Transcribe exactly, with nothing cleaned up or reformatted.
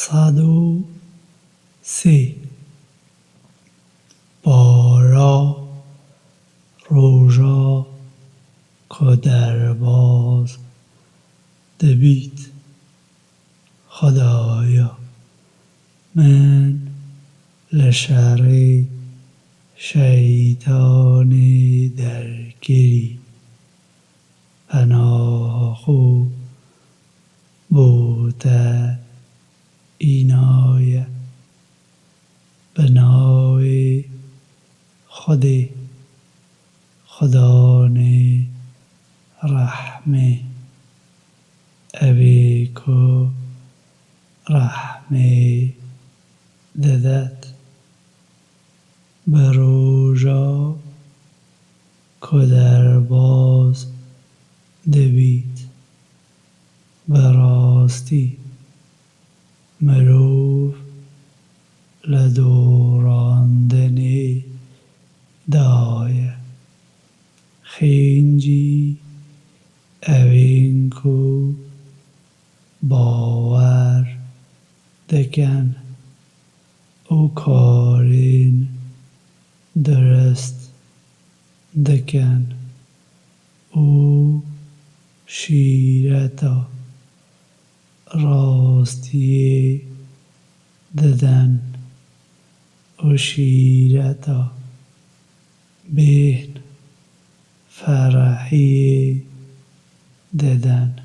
Sed û sê. Bara roja ku derbas dibît. Xwedaya min li şerê şeytanê derkirî. Penaha xwe bo te înaye. Bi navê Xwedê, Xudanê rehmê, evê ku rehmê didet. Bi roja ku derbas dibît, bi rastî mirov li dorandinê daye. Xêncî evên ku bawer dikin û karên dirust dikin û şîreta rastiyê didin û şîreta bêhn ferehiyê didin.